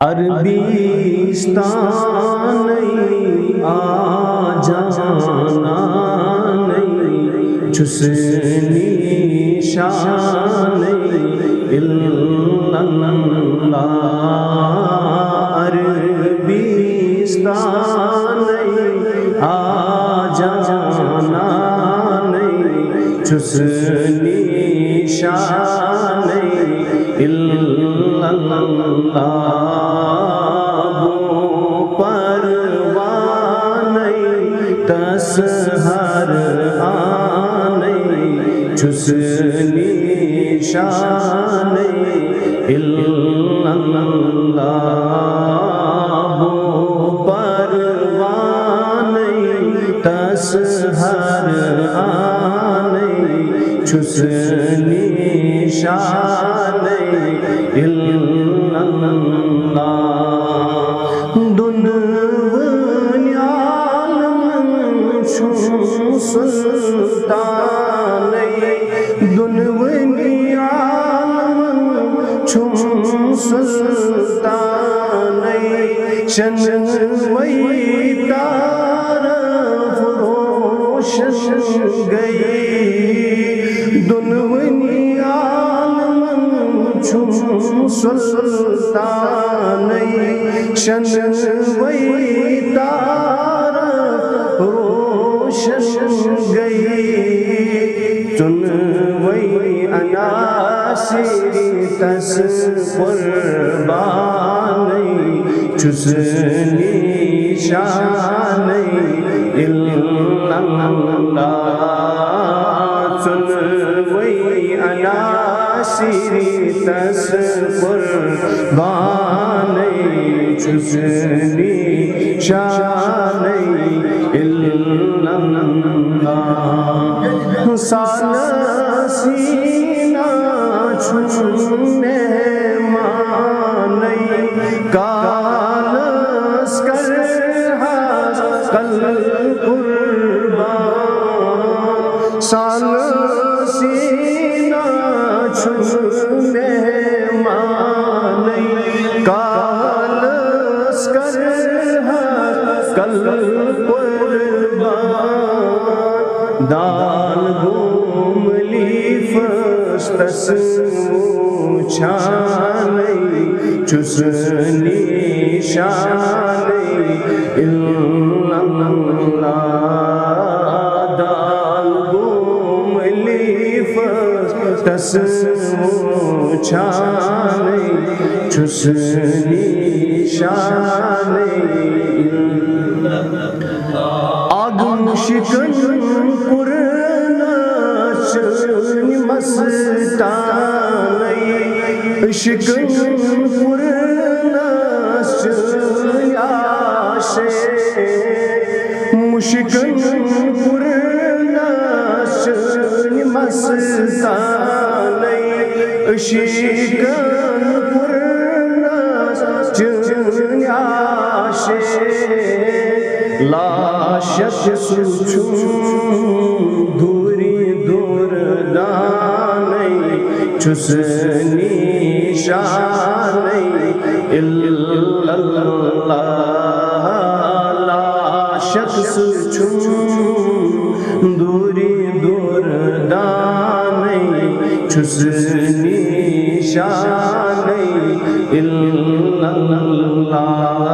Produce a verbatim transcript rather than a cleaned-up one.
عربستانٕے آ جانانٕے چھُس نِشانٕے اِلا اللہ۔ عربستانٕے آ جانانٕے چھُس نِشانٕے اِلا اللہ۔ بہٕ پروانَے تَس ہر آنَے چھُس نِشانَے اِلا اللہ۔ بہٕ پروانَے تَس ہر آنَے چھُس نِشانَے اِلا اللہ۔ دۄنوٕنۍ عالمَن چھُم سُلطانَے، دۄنوٕنۍ عالمَن چھُم سُلطانَے، شَنوَے طرف روشن گٔے۔ دۄنوٕنی عالمَن چھُم سُلطانَے، شَنوَے طرف روشن گٔے۔ ژۄنوَے عناصر تَس قربانَے چھُس نِشانَے اِلا اللہ۔ ژۄنوَے عناصر تَس قربانَے چھُس نِشانَے اِلا اللہ۔ ثالثینا چھُم مہمانَے، کالَس کرہَس کل قربان۔ ثالثینا چھُم مہمانَے، کالَس کرہَس کل قربان۔ دال گوم لیفَس تَس وُچھانَے چھُس نِشانَے اِلا اللہ۔ دال گوم لیفَس تَس وُچھانَے چھُس نِشانَے اِلا اللہ۔ اَگ مُشکَن پُرنَس چٲنۍ مستانَے، عشقَن پُرنَس چٲنۍ عاشق۔ مُشکَن پُرنَس چٲنۍ مستانَے، عشقَن پُرنَس چٲنۍ عاشق۔ لا شک سُہ چھُم دوٗرِ دُردانَے چھُس نِشانَے اِلا اللہ۔ لا شک سُہ چھُم دوٗرِ دُردانَے چھُس نِشانَے اِلا اللہ۔